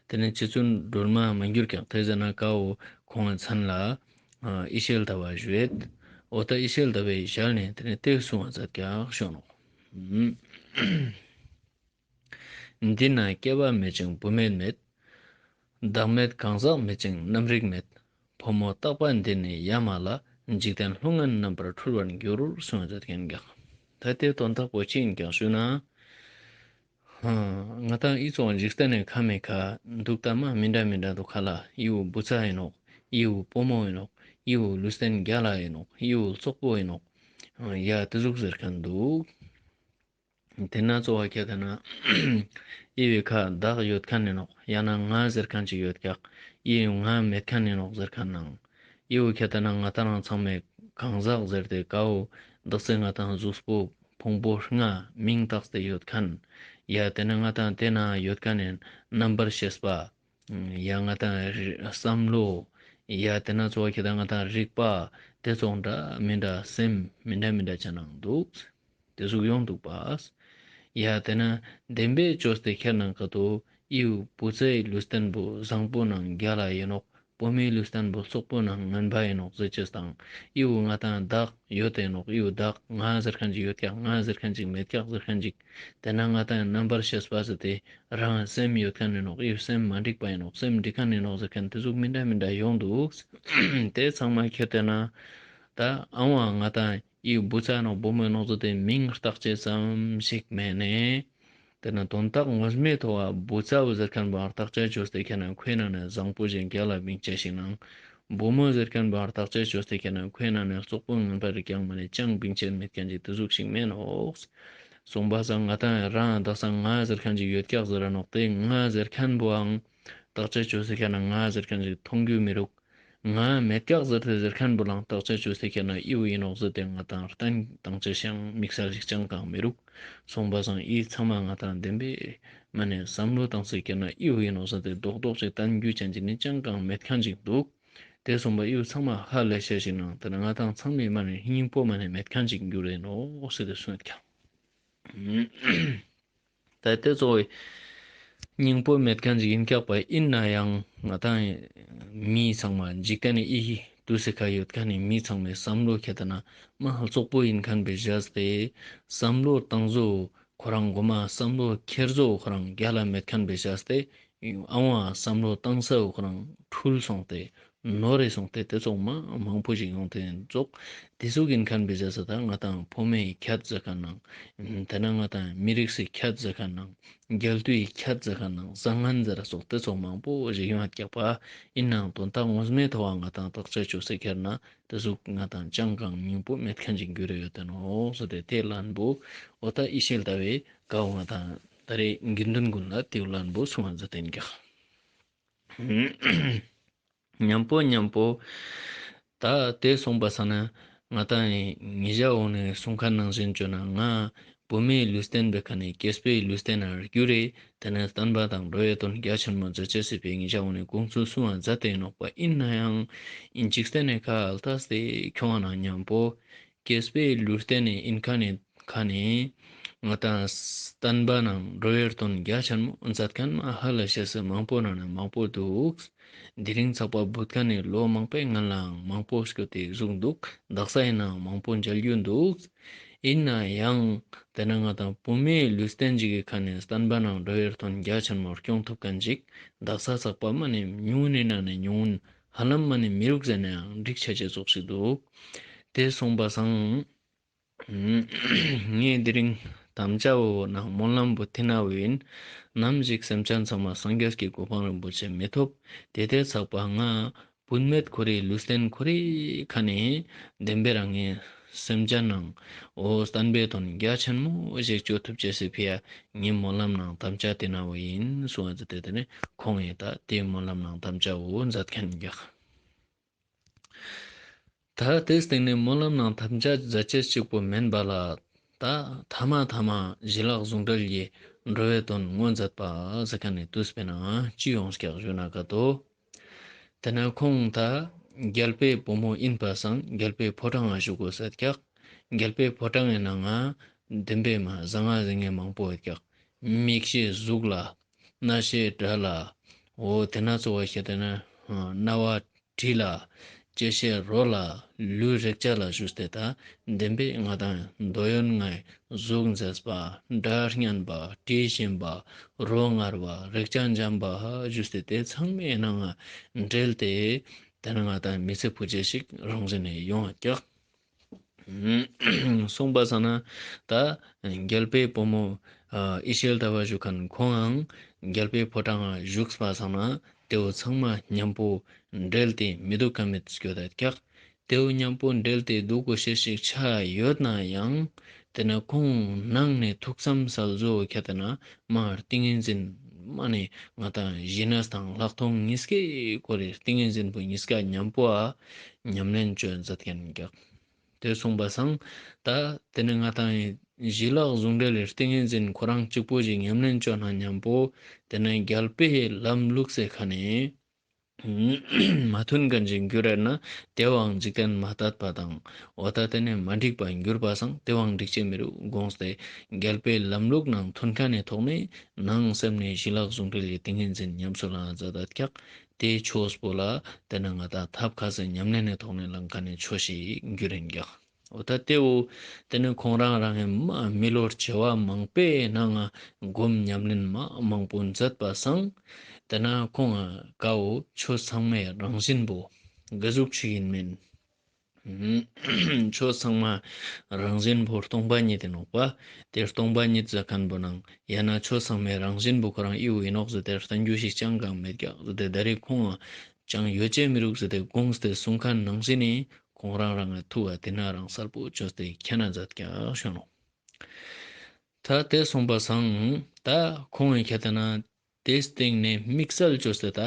ཏེ་ནེ་རྗེ་བཙུན་སྒྲོལ་མ་མ་གྱུར་ཀྱག། ཏེ་ཟེར་ན་ཀ་བོ་ཁོང་ངི་མཚན་ལ་ཡེ་ཤེས་ཟླ་བ་ཞུ་ཡོད། འོ་ད་ཡེ་ཤེས་ཟླ་བའི་ཞལ་ནེ་ཏེ་ནེ་ཏེ་གསུང་བ་མཛད་ཀྱག་ཞུ་ནོག། འདི་ན་སྐྱེ་བ་མེད་ཅིང་བུད་མེད་མེད། བདག་མེད་གང་ཟག་མེད་ཅིང་རྣམ་རིག་མེད། ཕོ་མོ་རྟག་པ་འདི་ནི་ཡ་མ་ལ། འཇིག་རྟེན་ལྷུང་ངན་རྣམ་པར་འཁྲུལ་བར་འགྱུར། གསུངས་ཏེ་ཡོད་ཀྱག། ད་ཏེ་དོན་དག་པོ་ཅི་ཨིན་ཀྱག་ཞུ་ན། ཧ་ང་དང་ཨི་ཙོགས་འཇིག་རྟེན་ནི་ཁམས་མེ་ཁ་འདུག་ད་མ་མི་འདྲ་མི་འདྲ་འདུག་ཁ་ལ་ཨི་བོ་བུ་ཚ་ཨིན་ནོག། ཨི་བོ་བུ་མོ་ཨིན་ནོག། ཨི་བོ་ལུས་རྟེན་རྒྱལ་ལ་ཨིན་ནོག། ཨི་བོ་ཙོག་པོ་ཨིན་ནོག། ཡ་ཏེ་ཟུག་ཟེར་ཁན་འདུག། ཏེ་ན་གཙོ་བོ་ཁྱེད་ལྟ་ན་ཨི་བོའི་ཁ་བདག་ཡོད་ཁན་ཨིན་ནོག། ཡང་ན་ང་ཟེར་ཁན་ཅིག་ཡོད་ཀྱག། ཨི་བོ་ང་མེད་ཁན་ཨིན་ནོག་ཟེར་ཁན་ནང་། ཨི་བོ་ཁྱེད་ལྟ་ན་ང་དང་རང་ཚང་མའི་གང་ཟག་ཟེར་ཏེ་ཀ་བོ་བདག་སེ་ང་དང་གཟུགས་པོ་ཕུང་པོ་ལྔ་མིང་བཏགས་ཏེ་ཡོད་ཁན། ཡ་ཏེ་ན་ང་དང་ཏེ་ན་ཡོད་ཁན་ནི་རྣམ་པར་ཤེས་པ། ཡ་ང་དང་བསམ་བློ། ཡ་ཏེ་ན་གཙོ་བོ་ཁྱེད་ལྟ་ང་དང་རིག་པ། ཏེ་ཙོགས་འདྲ་མི་འདྲ་སེམས་མི་འདྲ་མི་འདྲ་ཅིག་ནང་འདུག། ཏེ་ཟུག་ཡོང་འདུག་པ། ཡ་ཏེ་ན་བདེན་པའི་ཅོས་ཏེ་ཁྱེར་ན་ཀ་ཏོ་ཨི་བོ་བུ་ཚའི་ལུས་རྟེན་བོ་བཟང་པོ་ནང་རྒྱལ་ལ་ཨིན་ནོག། བུ་མོའི་ལུས་རྟེན་བོ་ཙོག་པོ་ནང་ངན་པ་ཨིན་ནོག་ཟེར་ཅེས་དང་། ཨི་བོ་ང་དང་བདག་ཡོད་ཨིན་ནོག། ཨི་བོ་བདག་ང་ཟེར་ཁན་ཅིག་ཡོད་ཀྱག། ང་ཟེར་ཁན་ཅིག་མེད་ཀྱག་ཟེར་ཁན་ཅིག། ཏེ་ན་ང་དང་རྣམ་པར་ཤེས་པ་ཟེར་ཏེ་རང་སེམས་ཡོད་ཁན་ཨིན་ནོག། ཨི་བོ་སེམས་མ་འགྲིག་པ་ཨིན་ནོག། སེམས་འགྲིག་ཁན་ཨིན་ནོག་ཟེར་ཁན་ཏེ་ཟུག་མི་འདྲ་མི་འདྲ་ཡོང་འདུག། ཏེ་ཚང་མ་ཁྱེད་ལྟ་ན་ད་ཨ་བོ་ང་དང་ཨི་བོ་བུ་ཚ་ནོག་བུ་མོ་ནོག་ཟེར་ཏེ་མིང་བཏགས་ཅེས་ཙམ་ཞིག་མེན་ནེ། ཏེ་ན་དོན་དག་ངོ་མའི་ཐོག་བ་བུ་ཚ་བོ་ཟེར་ཁན་བོ་བཏགས་ཅེས་ཅོས་ཏེ་ཁྱེད་ན་ཁོའི་ནང་ནེ་བཟང་པོ་ཞིག་རྒྱལ་ལ་བིང་ཅེས་ཤིག་ནང་། བུ་མོ་ཟེར་ཁན་བོ་བཏགས་ཅེས་ཅོས་ཏེ་ཁྱེད་ན་ཁོའི་ནང་ནེ་ཙོག་པོ་ངན་པ་རིགས་ཀྱང་མ་ནེ་ཅང་བིང་ཅེས་མེད་ཁན་ཅིག་ཏེ་ཟུག་ཞིག་མེན་ནོག། གསུངས་པ་སང་ང་དང་རང་བདག་ས་ང་ཟེར་ཁན་ཅིག་ཡོད་ཀྱག་ཟེར་ར་ནོག། ཏེ་ང་ཟེར་ཁན་བོའང་བཏགས་ཅེས་ཅོས་ཏེ་ཁྱེད་ན་ང་ཟེར་ཁན་ཅིག་མཐོང་རྒྱུ་མི་རུག། ང་མེད་ཀྱག་ཟེར་ཏེ་ཟེར་ཁན་བོ་ལའང་བཏགས་ཅེས་ཅོས་ཏེ་ཁྱེད་ན་ཨི་བོ་ཨིན་ནོག་ཟེར་ཏེ་ང་དང་བསྟན་བཏང་ཅེས་ཤིག་དམིགས་བསལ་ཞིག་ཅང་གང་མི་རུག། གསུངས་པ་སང་ཨི་ཚང་མ་ང་དང་བདེན་པའི་མ་ནེ་བསམ་བློ་བཏང་སྟེ་ཁྱེད་ན་ཨི་བོ་ཨིན་ནོག་ཟེར་ཏེ་རྡོག་རྡོག་ཅིག་བསྟན་རྒྱུ་ཅན་ཅིག་ནི་ཅང་གང་མེད་ཁན་ཅིག་འདུག། ཏེ་གསུངས་པ་ཨི་བོ་ཚང་མ་ཧ་ལས་ཤེས་ཤིག་ནང་ཏེ་ན་ང་དང་ཚང་མའི་མ་ནེ་སྙིང་པོ་མ་ནེ་མེད་ཁན་ཅིག་འགྱུར་ཨིན་ནོག་ཟེར་ཏེ་གསུངས་ཀྱག། ད་ཏེ་གཙོ་བོ་སྙིང་པོ་མེད་ཁན་ཅིག་ཨིན་ཀྱག་པ། ཨིན་ནའང་ང་དང་མི་ཚང་མ་འཇིག་རྟེན་ནི་ཨི་དུས་སི་ཁ་ཡོད་ཁན་ནི་མི་ཚང་མའི་བསམ་བློ་ཁྱེད་ལྟ་ན་མ་ཙོག་པོ་ཨིན་ཁན་བེ་བཞག་སྟེ་བསམ་བློ་བཏང་བཟོ་ཁོ་རང་གོ་མ་བསམ་བློ་ཁྱེར་བཟོ་ཁོ་རང་རྒྱལ་ལ་མེད་ཁན་བེ་བཞག་སྟེ་ཨ་བོ་བསམ་བློ་བཏང་ས་བོ་ཁོ་རང་འཁྲུལ་སོང་སྟེ་ནོར་རེ་སོང་སྟེ་ཏེ་ཙོགས་མ་མང་པོ་ཞིག་ཡོང་སྟེ་ཙོགས། ཏེ་ཟུག་ཨིན་ཁན་བེ་བཞག་ས་ད་ང་དང་ཕོ་མོའི་ཁྱད་ཟེར་ཁན་ནང་ཏེ་ན་ང་དང་མི་རིགས་སི་ཁྱད་ཟེར་ཁན་ནང་རྒྱལ་དུའི་ཁྱད་ཟེར་ཁན་ནང་བཟང་ངན་ཟེར་ར་སོགས་ཏེ་ཙོགས་མང་པོ་ཞིག་ཡོང་ཀྱག་པ། ཨིན་ནའང་དོན་དག་ངོ་མའི་ཐོག་བ་ང་དང་བརྟག་དཔྱད་ཅོས་ཏེ་ཁྱེར་ན་ཏེ་ཟུག་ང་དང་ཅང་གང་སྙིང་པོ་མེད་ཁན་ཅིག་འགྱུར་རེ་ཡོད་དེ་ནོག་ཟེར་ཏེ་ཏེ་ལན་བོ་འོ་ད་ཡེ་ཤེས་ཟླ་བའི་ཀ་བོ་ང་དང་ད་རེས་དགེ་འདུན་ཀུན་ལ་ཏེ་ལན་བོ་གསུང་བ་མཛད་དེ་ཨིན་ཀྱག། མཉམ་པོ་མཉམ་པོ། ད་དེ་སོང་པ་སང་ན་ང་ཏང་ངེ་ཞ་འོ་ནེ་གསུང་ཁན་ནང་བཞིན་ཅོ་ན་ང་བུད་མེད་ལུས་རྟེན་པའི་ཁ་ནེ་སྐྱེས་པའི་ལུས་རྟེན་ན་གྱུར་རེ། དེ་ནེ་བསྟན་པ་དང་འགྲོ་བའི་དོན་རྒྱ་ཆེན་མོ་མཛད་ཅེས་སི་ཕིའ་ངེ་ཞ་འོ་ནེ་དགོངས་ཚུལ་གསུང་བ་མཛད་དེ་ཨིན་ནོག་པ། ཨིན་ནའང་ཨིན་ཅིག་སྟེ་ནེ་ཁ་ལྟས་ཏེ་ཁྱོང་ང་ན་ཉམ་པོ་སྐྱེས་པའི་ལུས་རྟེན་ནི་ཨིན་ཁ་ནེ་ཁ་ནེ་ང་ཏང་བསྟན་པ་ནང་འགྲོ་བའི་དོན་རྒྱ་ཆེན་མོ་མཛད་ཁན་མ་ཧ་ལ་ཤེས་སི་མང་པོ་ནང་ནེ་མང་པོ་འདུག། དེ་རིང་ཚག་པ་བུད་ཁན་ནི་ལོ་མང་པོའི་སྔན་ལའང་མང་པོ་སྐྱོད་དེ་བཞུགས་འདུག། དག་ས་ཨིན་ནའང་མང་པོ་མཇལ་རྒྱུ་འདུག། ཨིན་ནའང་དེ་ནེ་ང་ཏང་བུད་མེད་ལུས་རྟེན་ཅིག་གི་ཁ་ནེ་བསྟན་པ་ནང་འགྲོ་བའི་དོན་རྒྱ་ཆེན་མོ་སྐྱོང་ཐུབ་ཁན་ཅིག་དག་ས་ཚག་པ་མ་ནེ་ཉུང་ངུན་ནི་ནང་ནེ་ཉུང་ངུན། ཧ་ལམ་མ་ནེ་མི་རུག་ཟེར་ནའང་འགྲིག་ཆ་ཅེས་ཙོགས་ཤིག་འདུག། དེ་སོང་པ་སང་ངས་དེ་རིང་དམ་བཅའ་བོ་ནང་སྨོན་ལམ་བོ་ཐི་ན་བོ་ཨིན། ནམ་ཞིག་སེམས་ཅན་ཚང་མ་སངས་རྒྱས་ཀྱི་གོ་འཕང་རིན་པོ་ཆེ་མི་ཐོབ། དེ་དེ་ཚག་པ་ང་བུད་མེད་ཁོ་རེ་ལུས་རྟེན་ཁོ་རེ་ཁ་ནེ་བདེན་པའི་རང་ངི་སེམས་ཅན་ནང་འོ་བསྟན་པའི་དོན་རྒྱ་ཆེན་མོ་ཞིག་ཅོ་ཐུབ་ཅེས་སི་ཕིའ་ངས་སྨོན་ལམ་ནང་དམ་བཅའ་ཐི་ན་བོ་ཨིན་གསུང་བ་མཛད་དེ། དེ་ནེ་ཁོང་ངི་ད་དེ་སྨོན་ལམ་ནང་དམ་བཅའ་བོ་མཛད་ཁན་ཀྱག། ད་དེའི་སྟེང་ནེ་སྨོན་ལམ་ནང་དམ་བཅའ་མཛད་ཅེས་གཅིག་པོ་མན་པ་ལ། ད་ཐ་མ་ཐ་མ་ཞི་ལྷག་ཟུང་འབྲེལ་གྱི་འགྲོ་བའི་དོན་མངོན་མཛད་པ་ཟེར་ཁན་ནི་དུས་པའི་ནང་ཅི་ཡོང་ཀྱག་ཞུ་ན་ག་ཏོ། དེ་ནེ་ཁོང་ད་རྒྱལ་པོའི་བུ་མོ་ཨིན་པ་སང་རྒྱལ་པོའི་ཕོ་བྲང་ང་བཞུགས་དགོས་ཟེར་ཀྱག། རྒྱལ་པོའི་ཕོ་བྲང་ངི་ནང་ང་བདེན་པའི་མ་ཟང་ང་ཟིང་ངེ་མང་པོ་ཡོད་ཀྱག། མིག་ཤེས་གཟུགས་ལ། རྣ་ཤེས་སྒྲ་ལ། འོ་དེ་ནེ་གཙོ་བོ་ཤེས་དེ་ནེ་རྣ་བ་དྲི་ལ། ལྕེ་ཤེས་རོ་ལ། ལུས་རེག་བྱ་ལ་ཞུས་ཏེ་ད་བདེན་པའི་ང་ཏང་འདོད་ཡོན་ལྔའི་གཟུགས་མཛེས་པ། སྒྲ་སྙན་པ། དྲི་ཞིམ་པ། རོ་མངར་བ། རེག་བྱ་འཇམ་པ་ཞུས་ཏེ་དེ་ཚང་མའི་ནང་ང་འབྲེལ་ཏེ་དེ་ནེ་ང་ཏང་མི་ཚེ་ཕུད་ཅེས་ཤིག་རང་བཞིན་ནེ་ཡོང་བ་ཀྱག། སོང་པ་སང་ན་ད་རྒྱལ་པོའི་བུ་མོ་ཨ་ཡེ་ཤེས་ཟླ་བ་ཞུ་ཁན་ཁོང་ངང་རྒྱལ་པོའི་ཕོ་བྲང་ང་བཞུགས་པ་སང་ན་དེ་བོ་ཚང་མ་ཉམ་པོ་འབྲེལ་ཏེ་མི་འདུག་ཀ་མེད་སྐྱོད་ད་ཀྱག། དེ་བོ་ཉམ་པོ་འབྲེལ་ཏེ་འདུག་གོ་ཤེས་ཤིག་ཆ་ཡོད་ནའང་དེ་ནེ་ཁོང་ནང་ནེ་ཐུགས་བསམ་སལ་བཟོ་ཁྱད་དེ་ན་མ་ཏིང་ངེ་འཛིན་མ་ནེ་ང་ཏང་ཞི་གནས་དང་ལྷག་མཐོང་གཉིས་ཀའི་སྐོར་རེ་ཏིང་ངེ་འཛིན་པོ་གཉིས་ཀ་ཉམ་པོ་ཨ་ཉམས་ལེན་ཅོ་མཛད་ཁན་ཀྱག། དེ་སོང་པ་སང་ད་དེ་ནེ་ང་ཏང་ཞི་ལྷག་ཟུང་འབྲེལ་ལི་ཏིང་ངེ་འཛིན་ཁོ་རང་གཅིག་པོ་ཞིག་ཉམས་ལེན་ཅོ་ན་ཉམ་པོ་དེ་ནེ་རྒྱལ་པོའི་ལམ་ལུགས་སི་ཁ་ནེ་མ་མཐུན་ཁན་ཞིག་གྱུར་ར་ན་དེ་བོའང་འཇིག་རྟེན་མ་དད་པ་དང་འོ་ད་དེ་ནེ་མ་འགྲིག་པ་གྱུར་པ་སང་དེ་བོའང་འགྲིག་ཅེས་མི་རུག་དགོངས་ཏེ་རྒྱལ་པོའི་ལམ་ལུགས་ནང་མཐུན་ཁན་ནི་ཐོག་ནེ་ནང་སེམས་ནེ་ཞི་ལྷག་ཟུང་འབྲེལ་ལི་ཏིང་ངེ་འཛིན་ཉམས་སུ་བླང་མཛད་ད་ཀྱག། དེའི་ཆོས་པོ་ལ་དེ་ནེ་ང་ཏང་ཐབས་ཁ་སེ་ཉམས་ལེན་ནི་ཐོག་ནེ་བླང་ཁན་ནི་ཆོས་ཤིག་གྱུར་ཨིན་ཀྱག། འོ་ད་དེ་བོ་དེ་ནེ་ཁོང་རང་རང་ངི་མ་མི་ལོ་བྱེ་བ་མང་པོའི་ནང་ང་སྒོམ་ཉམས་ལེན་མ་མང་པོ་མཛད་པ་སང་དེ་ནེ་ཁོང་ང་ཀ་བོ་ཆོས་ཚང་མའི་རང་བཞིན་པོ་ག་ཟུག་ཅིག་ཨིན་མེན། ཆོས་ཚང་མ་རང་བཞིན་པོ་སྟོང་པ་ཉིད་དེ་ནོག་པ། དེ་སྟོང་པ་ཉིད་ཟེར་ཁན་བོ་ནང་ཡང་ན་ཆོས་ཚང་མའི་རང་བཞིན་པོ་ཁོ་རང་ཨི་བོ་ཨིན་ནོག་ཟེར་ཏེ་བསྟན་རྒྱུ་ཞིག་ཅང་གང་མེད་ཀྱག་ཟེར་ཏེ་ད་རེས་ཁོང་ང་ཅང་ཡོད་ཅེས་མི་རུག་ཟེར་ཏེ་དགོངས་ཏེ་གསུང་ཁན་ནང་བཞིན་ནི་ཁོང་རང་རང་ངི་ཐུགས་ལ་དེ་ནེ་རང་གསལ་པོ་ཅོས་ཏེ་ཁྱེར་ན་མཛད་ཀྱག་ཞུ་ནོག། ད་དེ་སོང་པ་སང་ད་ཁོང་ངི་ཁྱད་དེ་ན་དེའི་སྟེང་ནེ་དམིགས་བསལ་ཅོས་ཏེ་ད་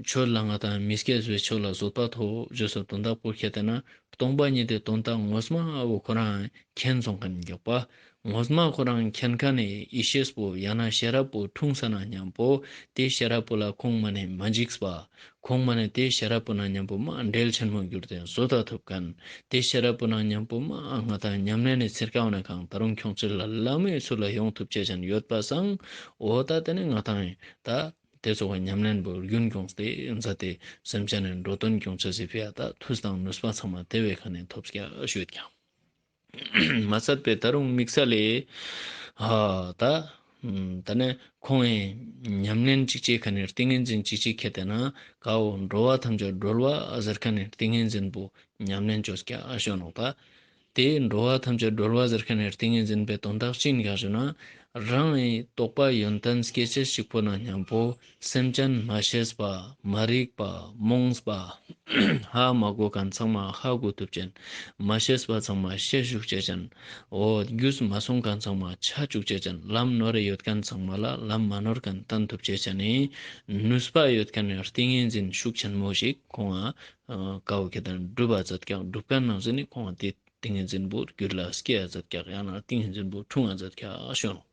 ཆོས་ལ་ང་ཏང་མི་སྐྱེ་བའི་ཆོས་ལ་བཟོད་པ་ཐོབ་ཅོས་སོ་དོན་དག་པོ་ཁྱད་དེ་ན་སྟོང་པ་ཉིད་དེ་དོན་དག་ངོ་མ་བོ་ཁོ་རང་མཁྱེན་སོང་ཁན་ཀྱག་པ། ངོ་མ་ཁོ་རང་མཁྱེན་ཁན་ནི་ཡེ་ཤེས་པོ་ཡང་ན་ཤེས་རབ་པོ་འཁྲུངས་ས་ན་ཉམ་པོ་དེ་ཤེས་རབ་པོ་ལ་ཁོང་མ་ནེ་མ་འཇིགས་པ། ཁོང་མ་ནེ་དེ་ཤེས་རབ་པོ་ནང་ཉམ་པོ་མ་འབྲེལ་ཆེན་མོ་གྱུར་ཏེ་བཟོད་ད་ཐུབ་ཁན། དེ་ཤེས་རབ་པོ་ནང་ཉམ་པོ་མ་ང་ཏང་ཉམས་ལེན་ནི་ཚིར་ཀ་བ་ནེ་ཁང་ད་རུང་ཁྱོང་ཚུལ་ལ་ལམ་མེ་ཚུལ་ལ་ཡོང་ཐུབ་ཅེས་ཅན་ཡོད་པ་སང་འོ་ད་དེ་ནེ་ང་ཏང་ད་དེ་ཚོགས་ཉམས་ལེན་པོ་རྒྱུན་སྐྱོང་སྟེ་མཛད་དེ་སེམས་ཅན་ནི་འགྲོ་དོན་སྐྱོང་ཅེས་སི་ཕིའ་ད་ཐུགས་དང་ནུས་པ་ཚང་མ་དེ་བོའི་ཁ་ནེ་ཐོབ་ཀྱག་ཞུས་ཀྱག། མ་ཚད་པའི་ད་རུང་དམིགས་བསལ་ལེ། ཧ་ད། ད་ནི་ཁོང་ངི་ཉམས་ལེན་ཅིག་ཅིག་ཁ་ནེ་ཏིང་ངེ་འཛིན་ཅིག་ཅིག་ཁྱད་དེ་ན་ཀ་བོ་འགྲོ་བ་ཐམས་ཅད་སྒྲོལ་བ་ཟེར་ཁན་ནི་ཏིང་ངེ་འཛིན་པོ་ཉམས་ལེན་ཅོས་ཀྱག་ཞུ་ནོག་པ། དེ་འགྲོ་བ་ཐམས་ཅད་སྒྲོལ་བ་ཟེར་ཁན་ནི་ཏིང་ངེ་འཛིན་པའི་དོན་དག་ཅི་ཨིན་ཀྱག་ཞུ་ན་ རང་ངི་རྟོགས་པ་ཡོན་ཏན་སྐྱེ་ཅེས་ཤིག་པོ་ན་ཉམ་པོ་སེམས་ཅན་མ་ཤེས་པ་མ་རིག་པ་རྨོངས་པ་ཧ་མ་གོ་ཁན་ཚང་མ་ཧ་གོ་ཐུབ་ཅེན། མ་ཤེས་པ་ཚང་མ་ཤེས་ཅུག་ཅེས་ཅན། འོ་རྒྱུས་མ་སོང་ཁན་ཚང་མ་ཆ་ཅུག་ཅེས་ཅན། ལམ་ནོར་རེ་ཡོད་ཁན་ཚང་མ་ལ་ལམ་མ་ནོར་ཁན་སྟན་ཐུབ་ཅེས་ཅན་ནི་ནུས་པ་ཡོད་ཁན་ནི་ཏིང་ངེ་འཛིན་ཤུགས་ཆེན་མོ་ཞིག་ཁོང་ང་ཀ་བོ་ཁེ་ཏེ་ན་སྒྲུབ་པ་མཛད་ཀྱག། སྒྲུབ་ཁན་ནང་ཟིན་ནི་ཁོང་ང་ཏེ་ཏིང་ངེ་འཛིན་པོ་རྒྱུད་ལ་སྐྱེ་ཡ་མཛད་ཀྱག། ཡང་ན་ཏིང་ངེ་འཛིན་པོ་འཁྲུངས་ཡ་མཛད་ཀྱག་ཞུ་ནོག།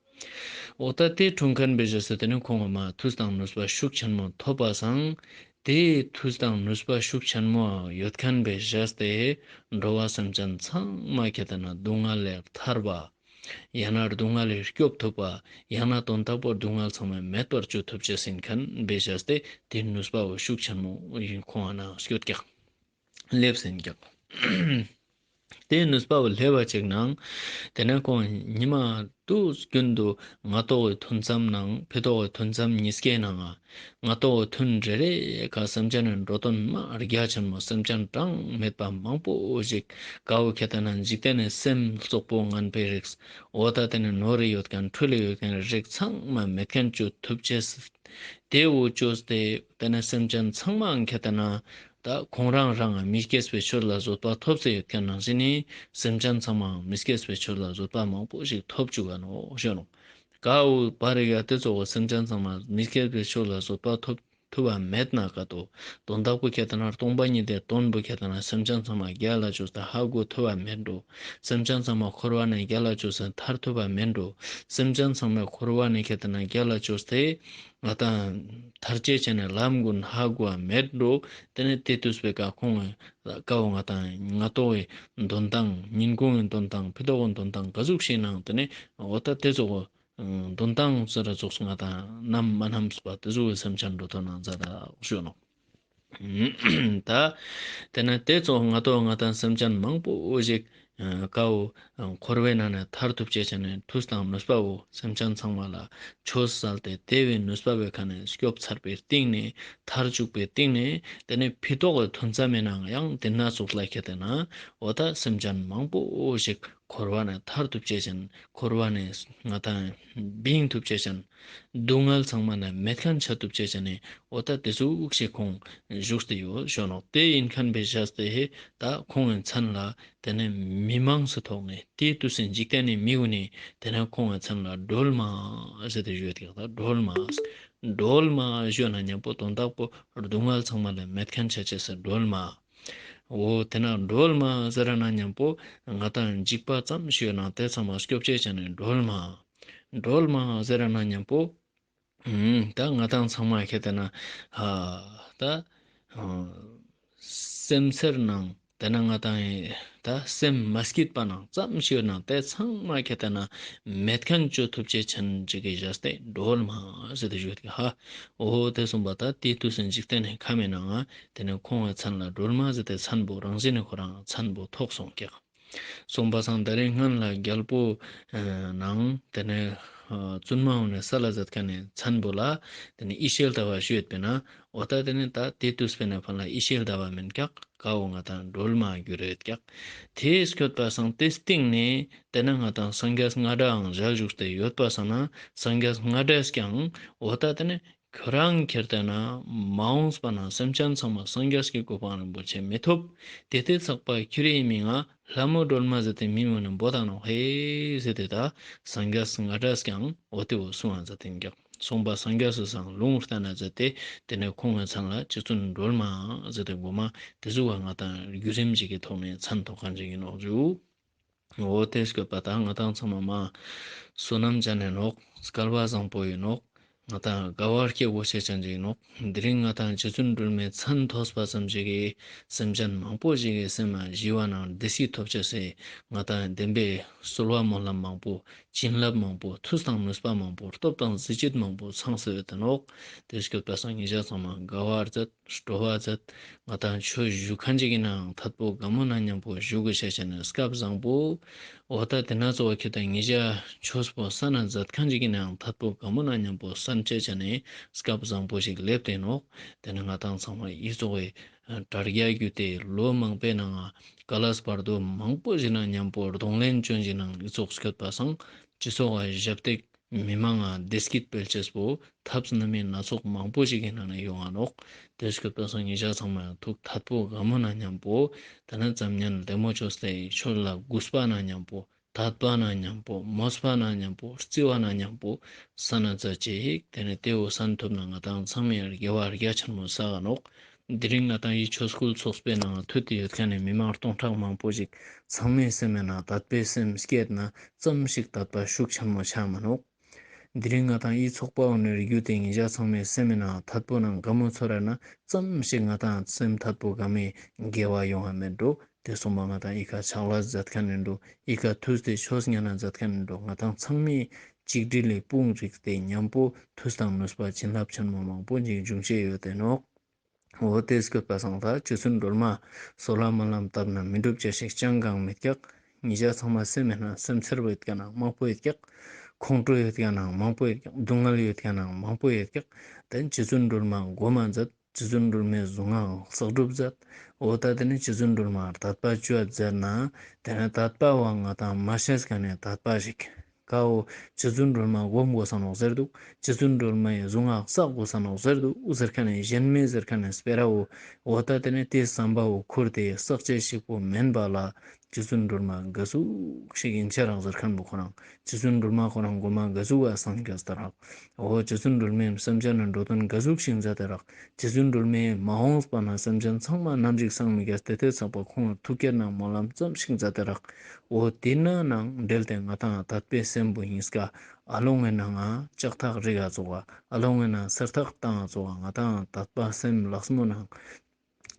འོ་ད་ཏེ་འཁྲུངས་ཁན་བེ་ཞེས་ཏེ་ནི་ཁོང་ང་མ་ཐུས་དང་ནུས་པ་ཤུགས་ཆེན་མོ་ཐོབ་པ་སང་ཏེ་ཐུས་དང་ནུས་པ་ཤུགས་ཆེན་མོ་ཡོད་ཁན་བེ་ཞེས་ཏེ་འགྲོ་བ་སེམས་ཅན་ཚང་མ་ཁེ་ཏེ་ན་སྡུག་བསྔལ་ལས་ཐར་བ། ཡང་ན་སྡུག་བསྔལ་ལས་སྐྱོབ་ཐུབ་པ། ཡང་ན་དོན་དག་པོ་སྡུག་བསྔལ་ཚང་མ་མེད་པར་བཅོ་ཐུབ་ཅེས་ཨིན་ཁན་བེ་ཞེས་ཏེ་ཏེ་ནུས་པ་བོ་ཤུགས་ཆེན་མོ་ཨིན་ཁོང་ང་ན་སྐྱོད་ཀྱག། ལེབས་ཨིན་ཀྱག། ཏེ་ནུས་པ་བོ་ལེབས་པ་ཅིག་ནང་ཏེ་ནེ་ཁོང་ཉི་མ་དུས་རྒྱུན་དུ་ང་ཏོག་གི་ཐུན་མཚམས་ནང་ཕི་ཏོག་གི་ཐུན་མཚམས་ཉིས་ཀའི་ནང་ང་ང་ཏོག་གི་ཐུན་རེ་རེ་ཀ་སེམས་ཅན་ནི་འགྲོ་དོན་མ་རྒྱ་ཆེན་མོ་སེམས་ཅན་གྲངས་མེད་པ་མང་པོ་ཞིག་ཀ་བོ་ཁེ་ཏེ་ན་འཇིག་རྟེན་ནི་སེམས་རྩོག་པོ་ངན་པའི་རིགས། འོ་ད་ཏེ་ནེ་ནོར་རེ་ཡོད་ཁན་འཁྲུལ་ལེ་ཡོད་ཁན་རིགས་ཚང་མ་མེད་ཁན་བཅོ་ཐུབ་ཅེས། ཏེ་བོ་བཅོས་ཏེ་ཏེ་ནེ་སེམས་ཅན་ཚང་མའང་ཁེ་ཏེ་ན་ད་ཁོང་རང་རང་མི་སྐྱེས་པའི་ཆོས་ལ་བཟོད་པ་ཐོབ་སྟེ་ཡོད་ཁན་ནང་བཞིན་ནི་སེམས་ཅན་ཚང་མའང་མི་སྐྱེས་པའི་ཆོས་ལ་བཟོད་པ་མང་པོ་ཞིག་ཐོབ་བཅུག་ག་ནོག་ཞུ་ནོག། ཀ་བོ་པ་རི་ག་ཏེ་ཙོགས་སེམས་ཅན་ཚང་མ་མི་སྐྱེས་པའི་ཆོས་ལ་བཟོད་པ་ཐོབ་ཐུབ་པ་མེད་ན་ཀ་ཏོ། དོན་དག་པོ་ཁེ་ཏེ་ན་སྟོང་པ་ཉིད་དེ་དོན་པོ་ཁེ་ཏེ་ན་སེམས་ཅན་ཚང་མ་རྒྱལ་ལ་བཅོས་ཏེ་ཧ་གོ་ཐུབ་པ་མེད་འགྲོ། སེམས་ཅན་ཚང་མ་འཁོར་བ་ནེ་རྒྱལ་ལ་བཅོས་ཏེ་ཐར་ཐུབ་པ་མེད་འགྲོ། སེམས་ཅན་ཚང་མ་འཁོར་བ་ནེ་ཁེ་ཏེ་ན་རྒྱལ་ལ་བཅོས་ཏེ་ང་ཏང་ཐར་ཅེས་ཅན་ནི་ལམ་གུན་ཧ་གོ་བ་མེད་འགྲོ། ཏེ་ནེ་ཏེ་དུས་པེ་ཀ་ཁོང་ཀ་བོ་ང་ཏང་ང་ཏོག་གི་དོན་ཏང་ཉིན་གུང་གི་དོན་ཏང་ཕི་ཏོག་གི་དོན་ཏང་ག་ཟུག་ཤིག་ནང་ཏེ་ནེ་འོ་ད་ཏེ་ཙོགས་དོན་ཏང་ཟེར་ར་ཙོགས་སུ་ང་ཏང་ནམ་མ་ནམ་སུ་པ་ཏེ་ཟུག་གི་སེམས་ཅན་འགྲོ་དོན་ནང་མཛད་ད་ཞུ་ནོག། ད་ཏེ་ནེ་ཏེ་ཙོགས་ང་ཏོག་ང་ཏང་སེམས་ཅན་མང་པོ་ཞིག་ཀ་བོ་འཁོར་བའི་ནང་ནེ་ཐར་ཐུབ་ཅེས་ཅན་ནི་ཐུས་དང་ནུས་པ་བོ་སེམས་ཅན་ཚང་མ་ལ་ཆོས་སལ་ཏེ་ཏེ་བོའི་ནུས་པ་བོའི་ཁ་ནེ་སྐྱོབ་ཚར་པའི་སྟིང་ནེ་ཐར་བཅུག་པའི་སྟིང་ནེ་ཏེ་ནེ་ཕི་ཏོག་གི་ཐུན་མཚམས་མེ་ནང་ཡང་ཏེ་ན་ཙོགས་ལ་ཁེ་ཏེ་ན་འོ་ད་སེམས་ཅན་མང་པོ་ཞིག་འཁོར་བ་ནེ་ཐར་ཐུབ་ཅེས་ཅན། འཁོར་བ་ནེ་ང་ཏང་བིང་ཐུབ་ཅེས་ཅན། སྡུག་བསྔལ་ཚང་མ་ནེ་མེད་ཁན་ཆ་ཐུབ་ཅེས་ཅན་ནི་འོ་ད་ཏེ་ཟུག་ཞིག་ཁོང་བཞུགས་ཏེ་ཡོད་ཞུ་ནོག། ཏེ་ཨིན་ཁན་བེ་ཞེས་ཏེ་ཧེ་ད་ཁོང་གི་མཚན་ལ་ཏེ་ནེ་མི་མང་སུ་ཐོག་ནེ་ཏེ་དུས་སུ་འཇིག་རྟེན་ནི་མི་གུན་ནི་ཏེ་ནེ་ཁོང་གི་མཚན་ལ་སྒྲོལ་མ་ཟེར་ཏེ་ཞུ་ཡོད་ཀྱག། ད་སྒྲོལ་མ་སྒྲོལ་མ་ཞུ་ན་ཉམ་པོ་དོན་དག་པོ་སྡུག་བསྔལ་ཚང་མ་ལ་མེད་ཁན་ཆ་ཅེས་སི་སྒྲོལ་མ། འོ་ཏེ་ན་སྒྲོལ་མ་ཟེར་ན་ཉམ་པོ་ང་ཏང་འཇིགས་པ་ཙམ་ཞིག་ཡོད་ན་ཏེ་ཚང་མ་སྐྱོབ་ཅེས་ཅན་ནི་སྒྲོལ་མ། སྒྲོལ་མ་ཟེར་ན་ཉམ་པོ་ད་ང་ཏང་ཚང་མ་ཁེ་ཏེ་ན་ད་སེམས་ཚེར་ནང་ཏེ་ན་ང་ཏང་ད་སེམས་མ་སྐྱིད་པ་ནང་ཙམ་ཞིག་ཡོད་ན་ཏེ་ཚང་མ་ཁེ་ཏེ་ན་མེད་ཁན་བཅོ་ཐུབ་ཅེས་ཅན་ཅིག་གི་ཞེས་ཏེ་སྒྲོལ་མ་ཟེར་ཏེ་ཞུ་ཡོད་ཀྱག་ཧ། འོ་ཏེ་སོང་པ་ད་ཏེ་དུས་སུ་འཇིག་རྟེན་ནི་ཁམས་མེ་ནང་ང་ཏེ་ནེ་ཁོང་གི་མཚན་ལ་སྒྲོལ་མ་ཟེར་ཏེ་མཚན་པོ་རང་བཞིན་ནི་ཁོ་རང་མཚན་པོ་ཐོགས་སོང་ཀྱག། སོང་པ་སང་ད་རེས་སྔན་ལ་རྒྱལ་པོ་ནང་ཏེ་ནེ་བཙུན་མ་འོ་ནེ་སལ་ལ་མཛད་ཁན་ནི་མཚན་པོ་ལ་ཏེ་ནེ་ཡེ་ཤེས་ཟླ་བ་ཞུ་ཡོད་པེ་ན་འོ་ད་ཏེ་ནེ་ད་ཏེ་དུས་པེ་ན་ཕན་ལ་ཡེ་ཤེས་ཟླ་བ་མེན་ཀྱག། ཀ་བོ་ང་ཏང་སྒྲོལ་མ་གྱུར་ཡོད་ཀྱག། ཏེ་སྐྱོད་པ་སང་ཏེ་སྟིང་ནེ་ཏེ་ནེ་ང་ཏང་སངས་རྒྱས་ལྔ་སྒྲའང་ཞལ་བཞུགས་ཏེ་ཡོད་པ་སང་ན་སངས་རྒྱས་ལྔ་སྒྲས་ཀྱང་འོ་ད་ཏེ་ནེ་ཁྱོ་རང་ཁྱེར་ཏེ་ན་མ་འོངས་པ་ན་སེམས་ཅན་ཚང་མ་སངས་རྒྱས་ཀྱི་གོ་འཕང་རིན་པོ་ཆེ་མི་ཐོབ། ཏེ་ཏེ་ཚག་པ་ཁྱོ་རེའི་མིང་ང་ལྷ་མོ་སྒྲོལ་མ་ཟེར་ཏེ་མིང་ངོ་ནེ་འབོད་ད་ནོག་ཧེ་ཟེར་ཏེ་ད་སངས་རྒྱས་ལྔ་སྒྲས་ཀྱང་འོ་ཏེ་བོ་གསུང་བ་མཛད་དེ་ཀྱག། སོང་པ་སངས་རྒྱས་སི་སང་ལུང་བསྟན་ན་མཛད་དེ་ཏེ་ནེ་ཁོང་གི་མཚན་ལ་རྗེ་བཙུན་སྒྲོལ་མ་ཟེར་ཏེ་གོ་མ་ཏེ་ཟུག་ག་ང་ཏང་བརྒྱུད་རིམ་ཅིག་གི་ཐོག་ནེ་མཚན་ཐོགས་ཁན་ཅིག་ཨིན་ནོག་ཞུ། འོ་ཏེ་སྐྱོད་པ་ད་ང་ཏང་ཚང་མ་མ་བསོད་ནམས་ཅན་ཨིན་ནོག། སྐལ་བ་བཟང་པོ་ཨིན་ནོག། ང་ཏང་དགའ་བ་སྐྱེ་དགོས་ཤེས་ཅན་ཅིག་ཨིན་ནོག། དེ་རིང་ང་ཏང་རྗེ་བཙུན་སྒྲོལ་མའི་མཚན་ཐོས་པ་ཙམ་ཞིག་གིས་སེམས་ཅན་མང་པོ་ཞིག་གི་སེམས་ལ་ཞི་བ་ནང་བདེ་སྐྱིད་ཐོབ་ཅེས་སི་ང་ཏང་བདེན་པའི་གསོལ་བ་སྨོན་ལམ་མང་པོ་བྱིན་རླབས་མང་པོ་ཐུགས་དང་ནུས་པ་མང་པོ་སྟོབས་དང་གཟི་བརྗིད་མང་པོ་ཚང་སེ་ཡོད་དེ་ནོག། ཏེ་སྐྱོད་པ་སང་ཉེ་ཞ་ཚང་མ་དགའ་བར་མཛད། སྤྲོ་བ་མཛད། ང་ཏང་ཆོས་ཞུ་ཁན་ཅིག་ཨིན་ནའང་ཐད་པོ་ག་མོ་ན་ཉམ་པོ་ཞུ་དགོས་ཤེས་ཅན་ནི་སྐབས་བཟང་པོ། འོ་ད་ཏེ་ན་ཚོ་བ་ཁྱེད་ད་ཉེ་ཞ་ཆོས་པོ་སན་ན་མཛད་ཁན་ཅིག་ཨིན་ནའང་ཐད་པོ་ག་མོ་ན་ཉམ་པོ་སན་ཅེས་ཅན་ནི་སྐབས་བཟང་པོ་ཞིག་ལེབས་ཏེ་ནོག། ཏེ་ནེ་ང་ཏང་ཚང་མ་ཨི་ཙོགས་སི་དྲ་རྒྱ་བརྒྱུད་དེ་ལོ་མང་པོའི་ནང་ང་ག་ལ་སྤར་དོ་མང་པོ་ཞིག་ན་ཉམ་པོ་གདོང་ལེན་ཅོ་ཅེས་ནང་ཨི་ཙོགས་སྐྱོད་པ་སང་སྤྱི་ཚོགས་ལ་ཞབས་སྟེགས་ མི་མང་ང་བདེ་སྐྱིད་སྤེལ་ཅེས་པོ་ཐབས་སྣ་མིན་སྣ་ཚོགས་མང་པོ་ཞིག་གི་ནང་ནས་ཡོང་ང་ནོག། དེ་སྐྱོད་པ་སང་ཉེ་ཞ་ཚང་མ་ཡང་ཐུགས་ཐད་པོ་དགའ་མོ་ན་མཉམ་པོ་ད་ནི་ཙམ་ཉན་ལྡེ་མོ་ཅོས་ཏེ་ཆོས་ལ་གུས་པ་ན་མཉམ་པོ་དད་པ་ན་མཉམ་པོ་མོས་པ་ན་མཉམ་པོ་བརྩི་བ་ན་མཉམ་པོ་ས་ན་ཙ་ཅིག་དེ་ནི་དེ་བོ་སན་ཐུབ་ན་ང་དང་ཚང་མའི་དགེ་བ་རྒྱ་ཆེན་མོ་བསགས་ནོག། དེ་རིང་ང་དང་ཡི་ཆོས་སྐུལ་ཚོགས་པའི་ནང་ཐུད་དེ་ཡོད་མཁན་ནི་མི་མང་སྟོང་ཕྲག་མང་པོ་ཞིག་ཚང་མའི་སེམས་ནང་དད་པའི་སེམས་སྐྱེད་ན་ཙམ་ཞིག་དད་པ་ཤུགས་ཆེན་མོ་ཆ་མ་ནོག། དེ་རིང་ང་དང་ཡི་ཚོགས་པ་འོ་ནི་རིགས་རྒྱུད་དེ་ཉེ་ཞ་ཚང་མའི་སེམས་ནང་དད་པོ་ནང་དགའ་མོ་ཚོར་ན་ཙམ་ཞིག་ང་དང་སེམས་དད་པོ་དགའ་མོའི་དགེ་བ་ཡོང་བ་མེད་འགྲོ། དེ་སོང་མ་ང་དང་ཡི་ཁ་ཕྱག་ལས་མཛད་མཁན་ནི་འགྲོ། ཡི་ཁ་ཐུས་ཏེ་ཆོས་ཉན་ན་མཛད་མཁན་ནི་འགྲོ། ང་དང་ཚང་མའི་ཆིག་སྒྲིལ་ལི་དཔུང་རིགས་ཏེ་མཉམ་པོ་ཐུས་དང་ནུས་པ་བྱིན་རླབས་ཆེན་མོ་མང་པོ་ཞིག་འབྱུང་ཅེས་ཡོད་དེ་ནོག། འོ་དེ་སྐྱོད་པ་སང་ད་རྗེ་བཙུན་སྒྲོལ་མ་གསོལ་བ་སྨོན་ལམ་བཏབ་ན་མི་འགྲུབ་ཅེས་ཤིག་ཅང་གང་མེད་ཀྱག། ཉེ་ཞ་ཚང་མ་སེམས་ན་སེམས་འཚེར་བ་ཡོད་མཁན་ནང་མང་པོ་ཡོད་ཀྱག། ཁོང་ཁྲོ་ཡོད་མཁན་ནང་མང་པོ་ཡོད་ཀྱག། སྡུག་བསྔལ་ཡོད་མཁན་ནང་མང་པོ་ཡོད་ཀྱག། དེ་རྗེ་བཙུན་སྒྲོལ་མ་མགོ་མ་མཛད། རྗེ་བཙུན་སྒྲོལ་མའི་གཟུངས་སྔགས་བསགས་སྒྲུབ་མཛད། འོ་ད་དེ་ནི་རྗེ་བཙུན་སྒྲོལ་མ་དད་པ་ཅོ་མཛད་ན་དེ་ནི་དད་པ་བ་ང་དང་མ་ཤེས་མཁན་ནི་དད་པ་ཞིག་ཀ་བོ་རྗེ་བཙུན་སྒྲོལ་མ་སྒོམ་དགོས་ས་ནོག་ཟེར་འདུག། རྗེ་བཙུན་སྒྲོལ་མའི་གཟུངས་སྔགས་བསགས་དགོས་ས་ནོག་ཟེར་འདུག་ཟེར་མཁན་ནི་གཞན་མི་ཟེར་མཁན་ནི་སྤེ་ར་བོ། འོ་ད་དེ་ནི་དེ་བསམ་པ་བོ་ཁུར་ཏེ་བསགས་ཅེས་ཞིག་པོ་མེན་པ་ལ། རྗེ་བཙུན་སྒྲོལ་མ་ག་ཟུག་ཞིག་ཡིན་ཆ་རག་ཟེར་མཁན་བོ་ཁོ་རང་། རྗེ་བཙུན་སྒྲོལ་མ་ཁོ་རང་མགོ་མ་ག་ཟུག་བ་སངས་རྒྱས་ཏེ་རག། འོ་རྗེ་བཙུན་སྒྲོལ་མའི་སེམས་ཅན་ན་འགྲོ་དོན་ག་ཟུག་ཞིག་མཛད་དེ་རག། རྗེ་བཙུན་སྒྲོལ་མའི་མ་འོངས་པ་ན་སེམས་ཅན་ཚང་མ་ནམ་ཞིག་སངས་མི་རྒྱས་ཏེ་དེ་ཚགས་པ་ཁོང་ལ་ཐུགས་བསྐྱེད་ན་སྨོན་ལམ་ཙམ་ཞིག་མཛད་དེ་རག། འོ་དེ་ན་ནང་འབྲེལ་ཏེ་ང་དང་དད་པའི་སེམས་པོ་ཡིན་སྐ་ཨ་ལོང་ངེ་ནང་ང་ལྕགས་ཐག་རིག་ག་ཙོགས་ཨ་ལོང་ངེ་ན་སེར་ཐག་བཏང་ང་ཙོགས་ང་དང་དད་པ་སེམས་ལགས་མོ་ནང་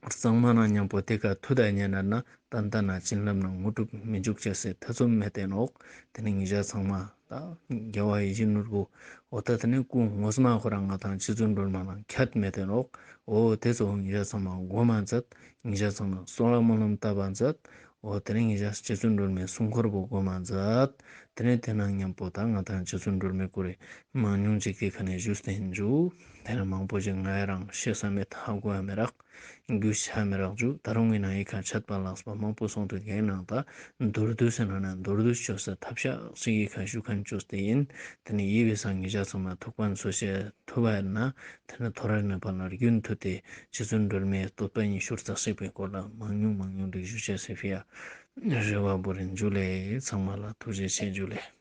གཙང་མ་ན་མཉམ་པོ་དེ་ཀ་ཐུད་ད་ཉན་ན་ཏན་ཏན་ན་བྱིན་རླབས་ན་དངོས་གྲུབ་མི་འཇུག་ཅེས་སི་ཐེ་ཚོམ་མེད་དེ་ནོག། དེ་ནི་ཉེ་ཞ་ཚང་མ་ད་རྒྱལ་བ་ཡིད་བཞིན་ནོར་བུ་འོ་ད་དེ་ནི་སྐུ་ངོ་མ་ཁོ་རང་ང་དང་རྗེ་བཙུན་སྒྲོལ་མ་ནང་ཁྱད་མེད་དེ་ནོག། འོ་དེ་ཚོ་ཉེ་ཞ་ཚང་མ་མགོ་མ་མཛད། ཉེ་ཞ་ཚང་མ་གསོལ་བ་སྨོན་ལམ་བཏབ་པ་མཛད། འོ་དེ་ནི་ཉེ་ཞ་རྗེ་བཙུན་སྒྲོལ་མའི་སྲུང་འཁོར་བོ་མགོ་མ་མཛད། དེ་ནི་དེ་ནང་མཉམ་པོ་ད་ང་དང་རྗེ་བཙུན་སྒྲོལ་མའི་སྐོར་རེ་མང་ཉུང་ཅིག་དེ་ཁ་ནས་ཞུས་ཏེ་ཡིན་ཞུ། དེ་ནི་མང་པོ་ཞིག་ང་ཡ་རང་ཤེས་ས་མེད་ཧ་གོ་ཡ་མེད་རག། རྒྱུས་ཆ་མི་རག་ཞུ། ད་རུང་ངི་ནང་ཡི་ཁ་ཆད་པ་ལགས་པ་མང་པོ་སོང་དུས་ངའི་ནང་ད་མདོར་བསྡུས་སེ་ན་ན་མདོར་བསྡུས་ཅོས་སེ་ཐབས་ཤ་ཞིག་ཡི་ཁ་ཞུ་མཁན་ཅོས་ཏེ་ཡིན། དེ་ནི་ཡི་བའི་སང་ཉེ་ཞ་ཚང་མ་ཐུགས་ཕན་གསོས་ཤེས་ཐུབ་པ་ཡིན་ན་དེ་ནི་ཐོ་རེ་ནེ་པ་ལ་རྒྱུན་མཐུད་དེ་རྗེ་བཙུན་སྒྲོལ་མའི་བསྟོད་པ་ཉི་ཤུ་རྩ་གཅིག་པའི་སྐོར་ལ་མང་ཉུང་མང་ཉུང་རིག་ཞུ་ཅེས་སི་ཕི་ཡ་རེ་བ་བོ་རིན་ཞུ་ལེ། ཚང་མ་ལ་ཐུགས་རྗེ་ཆེ་ཞུ་ལེ།